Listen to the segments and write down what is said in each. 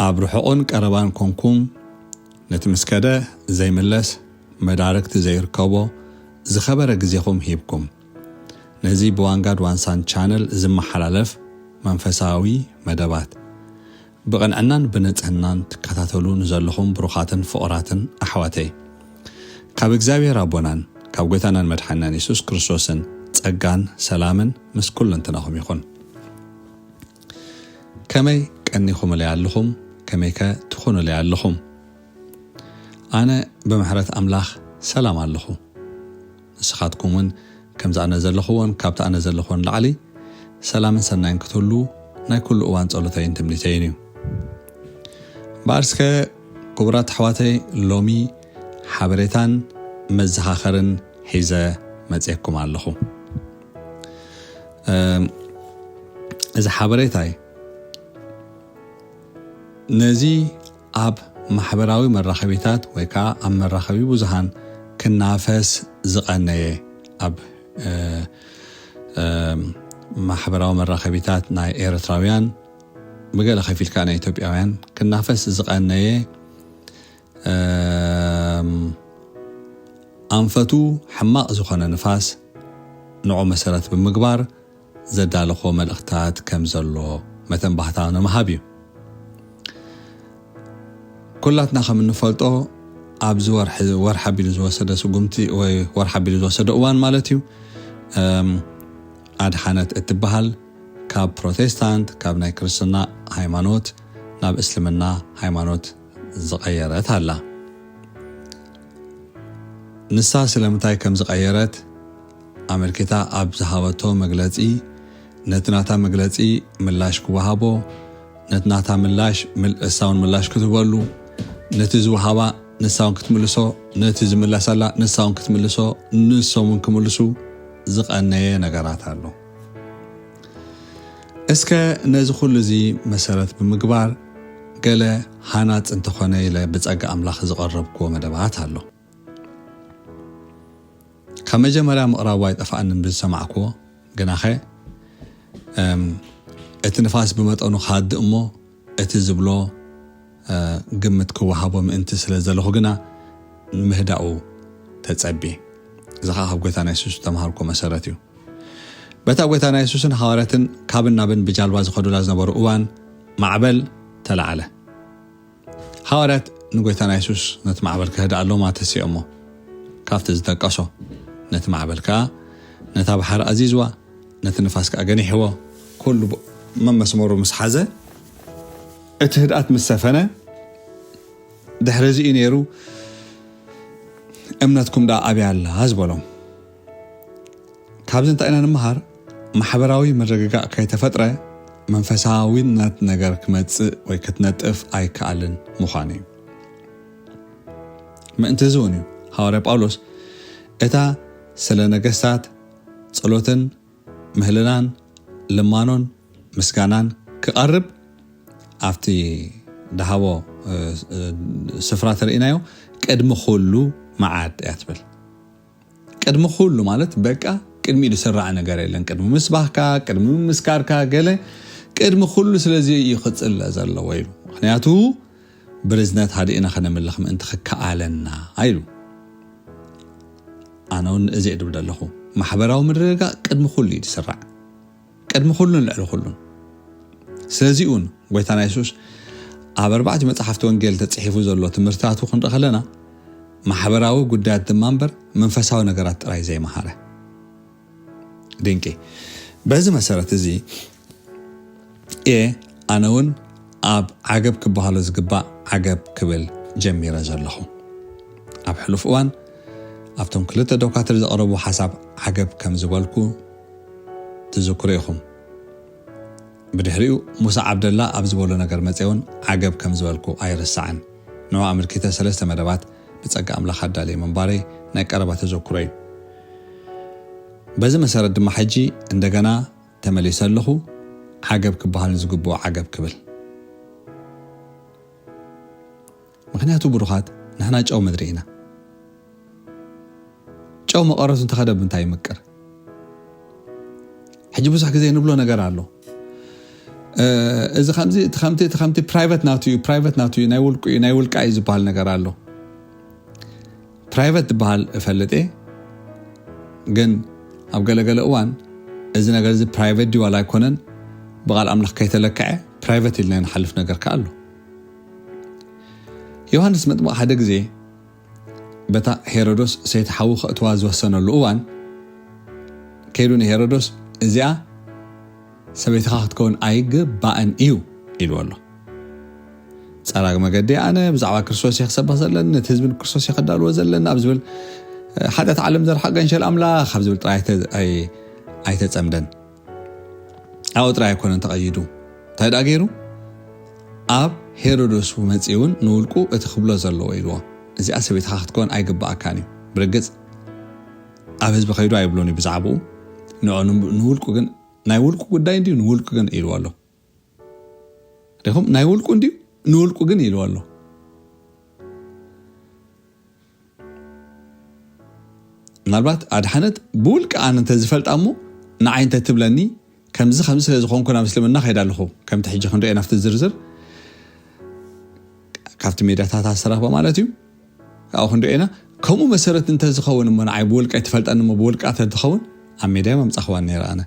ኣብ ርሑቕን ቀረባን ኮንኩም፣ ነቲ ምስ ከደ ዘይምለስ፣ መዳርግቲ ዘይርከቦ ዝኸበረ ግዜኹም ሂብኩም፣ ነዚ ብዋንጋድ ዋንሳን ቻነል ዝመሓላለፍ መንፈሳዊ መደባት ብቕንዕናን ብንጽህናን ትከታተሉ ንዘለኹም ብሩኻትን ፍቑራትን ኣሕዋተይ፣ ካብ እግዚኣብሔር ኣቦናን ካብ ጐይታናን መድሓኒናን የሱስ ክርስቶስን ጸጋን ሰላምን ምስ ኩልንትናኹም ይኹን። ከመይ ቀኒኹምለይ ኣለኹም? ከመይከ ትኾኑለይ ኣለኹም? ኣነ ብምሕረት ኣምላኽ ሰላም ኣለኹ። ንስኻትኩም እውን ከምዚ ኣነ ዘለኹዎን ካብቲ ኣነ ዘለኹዎን ላዕሊ ሰላምን ሰናይን ክትህሉ ናይ ኩሉ እዋን ጸሎተይን ትምኒተይን እዩ። እምበኣር እስከ ክቡራት ኣሕዋተይ፣ ሎሚ ሓበሬታን መዘኻኸርን ሒዘ መጽየኩም ኣለኹ። እም፣ እዚ ሓበሬታይ ነዚ ኣብ ማሕበራዊ መራኸቢታት ወይ ከዓ ኣብ መራኸቢ ብዙሃን ክናፈስ ዝቐነየ፣ ኣብ፣ እ፣ እም፣ ማሕበራዊ መራኸቢታት ናይ ኤርትራውያን፣ ብገለ ከፊልካ ናይ ኢትዮጵያውያን ክናፈስ ዝቐነየ፣ እም፣ ኣንፈቱ ሕማቕ ዝኾነ ንፋስ ንዑ መሰረት ብምግባር ዘዳለኾ መልእኽታት ከም ዘሎ መተንባህታ ንምሃብ እዩ። ኩላትና ከም እንፈልጦ፣ ኣብዚ ወርሒ፣ ወርሒ ኣቢሉ ዝወሰደ ስጉምቲ፣ ወይ ወርሒ ኣቢሉ ዝወሰደ እዋን ማለት እዩ፣ እም፣ ኣድሓነት እትበሃል ካብ ፕሮቴስታንት፣ ካብ ናይ ክርስትና ሃይማኖት ናብ እስልምና ሃይማኖት ዝቐየረት ኣላ። ንሳ ስለምንታይ ከም ዝቐየረት ኣመልኪታ ኣብ ዝሃበቶ መግለጺ፣ ነቲ ናታ መግለጺ ምላሽ ክወሃቦ፣ ነቲ ናታ ምላሽ ምል-፣ እሳ እውን ምላሽ ክትህበሉ፣ ነቲ ዝወሃባ ንሳ እውን ክትምልሶ፣ ነቲ ዝምለሰላ ንሳ እውን ክትምልሶ፣ ንሶም እውን ክምልሱ ዝቐነየ ነገራት ኣሎ። እስከ ነዚ ኩሉ እዚ መሰረት ብምግባር፣ ገለ ሃናጽ እንተኾነ ኢለ ብጸጋ ኣምላኽ ዝቐረብክዎ መደባት ኣሎ። ካብ መጀመርያ ምቕራቡ ኣይጠፍኣንን ብዝሰማዕክዎ፣ ግናኸ፣ እም፣ እቲ ንፋስ ብመጠኑ ክሃድእ እሞ፣ እቲ ዝብሎ፣ እ፣ ግምት ክወሃቦ ምእንቲ ስለ ዘለኹ ግና፣ ምህዳኡ ተጸቢ። እዚ ኸኣ ካብ ጐይታና የሱስ ዝተምሃርኩ መሰረት እዩ። በታ ጐይታና የሱስን ሃዋርያትን ካብን ናብን ብጃልባ ዝኸዱላ ዝነበሩ እዋን፣ ማዕበል ተላዕለ። ሃዋርያት ንጐይታና የሱስ ነቲ ማዕበል ከህድኣሎም ተሲኦሞ። ካብቲ ዝጠቀሶ፣ ነቲ ማዕበል ከኣ ነታ ባሕሪ ኣዚዝዋ፣ ነቲ ንፋስ ከኣ ገኒሕዎ። ኩሉ ብ-፣ መመስመሩ ምስ ሓዘ፣ እቲ ህድኣት ምስ ሰፈነ፣ ድሕሪ እዚ እዩ ነይሩ፣ "እምነትኩም ደኣ ኣበይ ኣላ?" ዝበሎም። ካብዚ እንታይ ኢና ንምሃር? ማሕበራዊ ምርግጋእ ከይተፈጥረ መንፈሳዊነት ነገር ክመጽእ ወይ ክትነጥፍ ኣይከኣልን ምዃኑ እዩ። ምእንቲ እዚ እውን እዩ ሃዋርያ ጳውሎስ እታ ስለ ነገስታት ጸሎትን ምህልላን ልማኖን ምስጋናን ክቐርብ ኣብቲ ደሃቦ፣ እ፣ እ፣ ስፍራ ተርእናዮ፣ ቅድሚ ኩሉ መዓድ እያ ትብል። ቅድሚ ኩሉ ማለት በቃ ቅድሚኡ ዝስራዕ ነገር የለን። ቅድሚ ምስባህካ፣ ቅድሚ ምምስካርካ፣ ገለ ቅድሚ ኩሉ ስለዚ እዩ ክጽለ ዘለዎ ኢሉ። ምኽንያቱ ብርዝነት ሃዲእና ከነምልኽ ምእንቲ ክከኣለና ኢሉ። ኣነ እውን እዚ እየ ድብል ዘለኹ። ማሕበራዊ ምርግጋእ ቅድሚ ኩሉ እዩ ዝስራዕ። ቅድሚ ኩሉን ልዕሊ ኩሉን። ስለዚ እውን ጐይታና የሱስ ኣብ ኣርባዕተ መጻሕፍቲ ወንጌል ተጻሒፉ ዘሎ ትምህርትታቱ ክንርኢ ከለና፣ ማሕበራዊ ጉዳያት ድማ እምበር መንፈሳዊ ነገራት ጥራይ ዘይመሃረ። ድንቂ። በዚ መሰረት እዚ እየ ኣነ እውን ኣብ ዓገብ ክበሃሎ ዝግባእ ዓገብ ክብል ጀሚረ ዘለኹ። ኣብ ሕሉፍ እዋን ኣብቶም ክልተ ዶካትር ዘቕረቡ ሓሳብ ዓገብ ከም ዝበልኩ ትዝክሩ ኢኹም። ብድሕሪኡ ሙሳ ዓብደላ ኣብ ዝበሎ ነገር መጸ እውን ዓገብ ከም ዝበልኩ ኣይርሳዕን። ንዑ ኣመልኪተ ሰለስተ መደባት ብጸጋ ኣምላኽ ኣዳልየ ምንባረይ ናይ ቀረባ ተዘክሮ እዩ። በዚ መሰረት ድማ ሕጂ እንደገና ተመሊሰ ኣለኹ፣ ዓገብ ክበሃል ንዝግብኦ ዓገብ ክብል። ምኽንያቱ ብሩኻት፣ ንሕና ጨው ምድሪ ኢና። ጨው መቐረቱ እንተኸደ ብምንታይ ይምቅር? ሕጂ ብዙሕ ግዜ ንብሎ ነገር ኣሎ። እዚ ከምዚ እቲ ከምቲ እቲ ከምቲ ፕራይቨት ናቱ እዩ፣ ፕራይቨት ናቱ እዩ፣ ናይ ውልቁ እዩ፣ ናይ ውልቃ እዩ ዝበሃል ነገር ኣሎ። ፕራይቨት ዝበሃል እፈልጥ እየ፣ ግን ኣብ ገለገለ እዋን እዚ ነገር እዚ ፕራይቨት ድዩ ዋላ ኣይኮነን ብቓል ኣምላኽ ከይተለክዐ ፕራይቨት ኢልና ንሓልፍ ነገር ከኣ ኣሎ። ዮሃንስ መጥምቕ ሓደ ግዜ በታ ሄሮዶስ ሰይቲ ሓዉ ከእትዋ ዝወሰነሉ እዋን ከይዱ ንሄሮዶስ፣ እዚኣ ሰበይትኻ ክትከውን ኣይግባእን እዩ ኢልዎ ኣሎ። ጸራግ መገዲ ኣነ ብዛዕባ ክርስቶስ እየ ክሰብኽ ዘለኒ፣ ነቲ ህዝቢ ንክርስቶስ እየ ከዳልዎ ዘለኒ ኣብ ዝብል ሓጢኣት ዓለም ዘርሓ ገንሸል ኣምላኽ ኣብ ዝብል ጥራይ ኣይተ- ኣይ- ኣይተጸምደን። ኣብኡ ጥራይ ኣይኮነን ተቐይዱ። እንታይ ደኣ ገይሩ? ኣብ ሄሮዶስ መጺኡ እውን ንውልቁ እቲ ክብሎ ዘለዎ ኢልዎ። እዚኣ ሰበይትኻ ክትከውን ኣይግባኣካን እዩ። ብርግጽ ኣብ ህዝቢ ከይዱ ኣይብሎን እዩ ብዛዕባኡ። ንዑ ንውልቁ ግን ናይ ውልቁ ጉዳይ እንድዩ ንውልቁ ግን ኢልዎ ኣሎ። ሪኹም ናይ ውልቁ እንድዩ ንውልቁ ግን ኢልዎ ኣሎ። ምናልባት ኣድሓነት ብውልቂ ኣነ እንተ ዝፈልጣ እሞ ንዓይ እንተ ትብለኒ ከምዚ ከምዚ ስለ ዝኾንኩ ናብ እስልምና ከይዳ ኣለኹ። ከምቲ ሕጂ ክንሪኦ ናብቲ ዝርዝር ካብቲ ሜዳታት ኣሰራኽባ ማለት እዩ። ካብኡ ክንሪኦ ኢና። ከምኡ መሰረት እንተ ዝኸውን እሞ ንዓይ ብውልቀ ኣይትፈልጠኒ እሞ ብውልቃ እንተ ዝኸውን ኣብ ሜድያ መምጻኽዋን ነይረ ኣነ።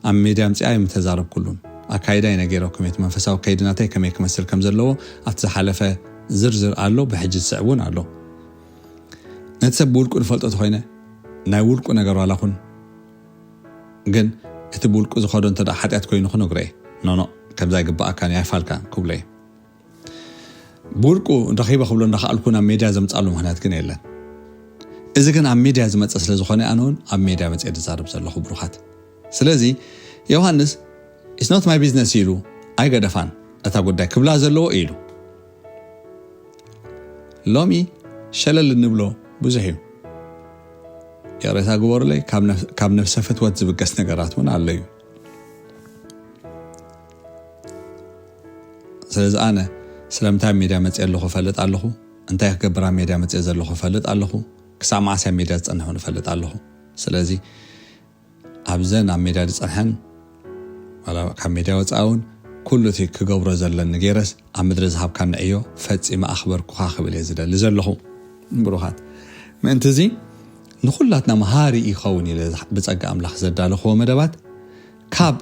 ኣብ ሜድያ ምጽኣ ኣይምተዛረብኩሉን። ኣካይዳ ይነገረኩም እቲ መንፈሳዊ ከይዲ ናተይ ከመይ ክመስል ከም ዘለዎ ኣብቲ ዝሓለፈ ዝርዝር ኣሎ፣ ብሕጂ ዝስዕብ እውን ኣሎ። ነቲ ሰብ ብውልቁ ዝፈልጦ ተኾይነ ናይ ውልቁ ነገር ዋላ ኹን ግን እቲ ብውልቁ ዝኸዶ እንተ ደኣ ሓጢኣት ኮይኑ ክነግሮ እየ። ኖኖ ከምዛ ይግባኣካን እዩ ኣይፋልካን ክብሎ እየ። ብውልቁ ረኺበ ክብሎ እንዳኸኣልኩ ናብ ሜድያ ዘምጻሉ ምኽንያት ግን የለን። እዚ ግን ኣብ ሜድያ ዝመጸ ስለ ዝኾነ ኣነ እውን ኣብ ሜድያ መጽየ ዝዛረብ ዘለኹ ብሩኻት። ስለዚ ዮሃንስ it's not my business ኢሉ ኣይገደፋን። እታ ጉዳይ ክብላ ዘለዎ ኢሉ ሎሚ ሸለል እንብሎ ብዙሕ እዩ። ይቕሬታ ግበሩለይ፣ ካብ ነፍ- ካብ ነፍሰ ፍትወት ዝብገስ ነገራት እውን ኣሎ እዩ። ስለዚ ኣነ ስለምንታይ ኣብ ሜድያ መፅእ ኣለኹ እፈልጥ ኣለኹ፣ እንታይ ክገብር ኣብ ሜድያ መፅእ ዘለኹ እፈልጥ ኣለኹ፣ ክሳብ መዓስ ኣብ ሜድያ ዝፀንሕ እውን እፈልጥ ኣለኹ። ስለዚ ኣብዘን ኣብ ሜድያ ዝፀንሐን ዋላ ካብ ሜድያ ወፃኢ እውን ኩሉ እቲ ክገብሮ ዘለኒ ገይረስ ኣብ ምድሪ ዝሃብካኒ ዕዮ ፈፂመ ኣኽበርኩኻ ክብል እየ ዝደሊ ዘለኹ። ብሩኻት ምእንቲ እዚ ንኹላትና መሃሪ ይኸውን ኢለ ብፀጋ ኣምላኽ ዘዳለኽዎ መደባት ካብ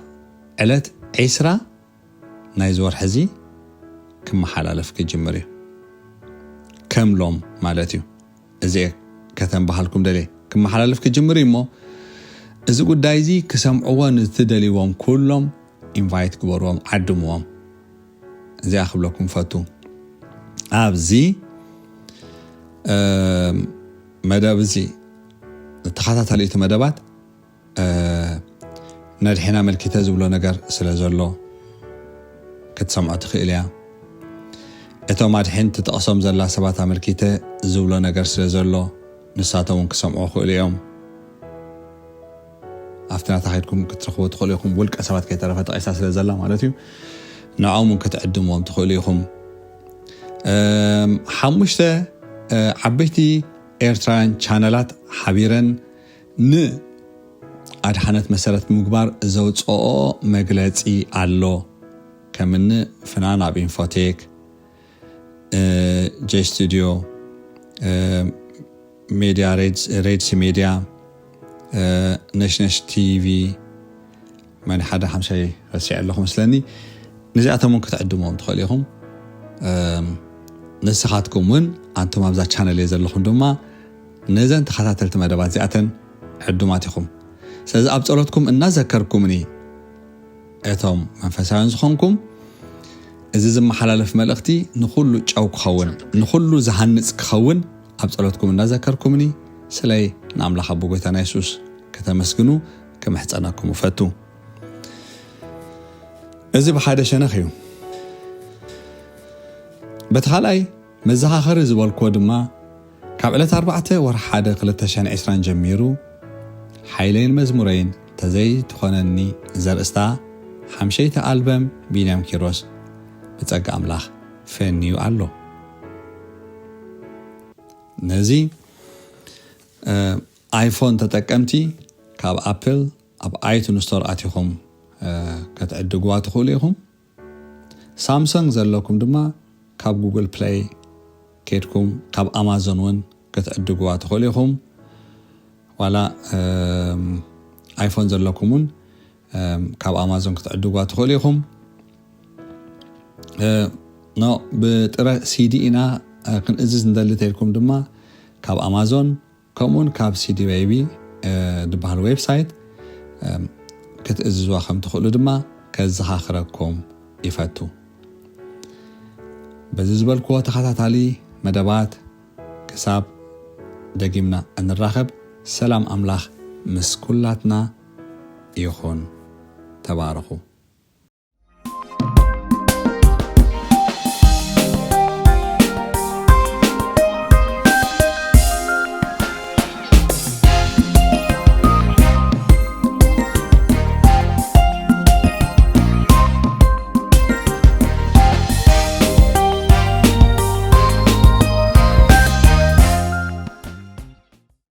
ዕለት ዒስራ ናይዚ ወርሒ እዚ ክመሓላለፍ ክጅምር እዩ። ከም ሎም ማለት እዩ። እዚ እየ ከተንባሃልኩም ደልየ ክመሓላለፍ ክጅምር እዩ እሞ እዚ ጉዳይ እዚ ክሰምዕዎ ንትደልይዎም ኩሎም ኢንቫይት ግበርዎም፣ ዓድምዎም። እዚኣ ክብለኩም ፈቱ ኣብዚ መደብ እዚ ተኸታተሊ እቲ መደባት ነድሕን ኣመልኪተ ዝብሎ ነገር ስለ ዘሎ ክትሰምዖ ትኽእል እያ። እቶም ኣድሕን ትጠቕሶም ዘላ ሰባት ኣመልኪተ ዝብሎ ነገር ስለ ዘሎ ንሳቶም እውን ክሰምዑ ክኽእሉ እዮም። ኣብቲ ናታ ከይድኩም ክትረኽቡ ትኽእሉ ኢኹም። ውልቀ ሰባት ከይተረፈ ጠቒሳ ስለ ዘላ ማለት እዩ። ንዕኦም እውን ክትዕድምዎም ትኽእሉ ኢኹም። ሓሙሽተ ዓበይቲ ኤርትራውያን ቻነላት ሓቢረን ንኣድሓነት መሰረት ብምግባር ዘውፅኦ መግለፂ ኣሎ። ከምኒ ፍናን ኣብ ኢንፎቴክ፣ ጄ ስቱዲዮ፣ ሜድያ ሬድሲ ሜድያ፣ ነሽነሽ ቲቪ፣ መን ሓደ ሓምሻይ ረሲዐ ኣለኹ መስለኒ። ነዚኣቶም እውን ክትዕድምዎም ትኽእሉ ኢኹም። ንስኻትኩም እውን ኣንቱም ኣብዛ ቻነል እየ ዘለኹም ድማ ነዘን ተኸታተልቲ መደባት እዚኣተን ዕዱማት ኢኹም። ስለዚ ኣብ ጸሎትኩም እናዘከርኩምኒ እቶም መንፈሳውያን ዝኾንኩም እዚ ዝመሓላለፍ መልእኽቲ ንኹሉ ጨው ክኸውን ንኹሉ ዝሃንጽ ክኸውን ኣብ ጸሎትኩም እናዘከርኩምኒ ስለይ ንኣምላኽ ኣቦ ጎይታና የሱስ ከተመስግኑ ክምሕጸነኩም እፈቱ። እዚ ብሓደ ሸነኽ እዩ። በቲ ካልኣይ መዘኻኸሪ ዝበልክዎ ድማ ካብ ዕለት ኣርባዕተ ወርሒ ሓደ ክልተ ሽሕን ዕስራን ጀሚሩ ሓይለይን መዝሙረይን ተዘይትኾነኒ ዘርእስታ ሓምሸይቲ ኣልበም ቢንያም ኪሮስ ብጸጋ ኣምላኽ ፈንዩ ኣሎ። ነዚ ኣይፎን ተጠቀምቲ ካብ ኣፕል ኣብ ኣይቱን ስቶር ኣቲኹም ክትዕድግዋ ትኽእሉ ኢኹም። ሳምሰንግ ዘለኩም ድማ ካብ ጉግል ፕሌይ ከድኩም ካብ ኣማዞን እውን ክትዕድግዋ ትኽእሉ ኢኹም። ዋላ ኣይፎን ዘለኩም እውን ካብ ኣማዞን ክትዕድግዋ ትኽእሉ ኢኹም። ኖ ብጥረ ሲዲ ኢና ክንእዝዝ እንደሊ ተልኩም ድማ ካብ ኣማዞን ከምኡውን ካብ ሲዲ ቤቢ ዝበሃል ዌብሳይት ክትእዝዝዋ ከም ትኽእሉ ድማ ከዘኻኽረኩም ይፈቱ። በዚ ዝበልክዎ ተኸታታሊ መደባት ክሳብ ደጊምና እንራኸብ፣ ሰላም ኣምላኽ ምስ ኩላትና ይኹን። ተባረኹ።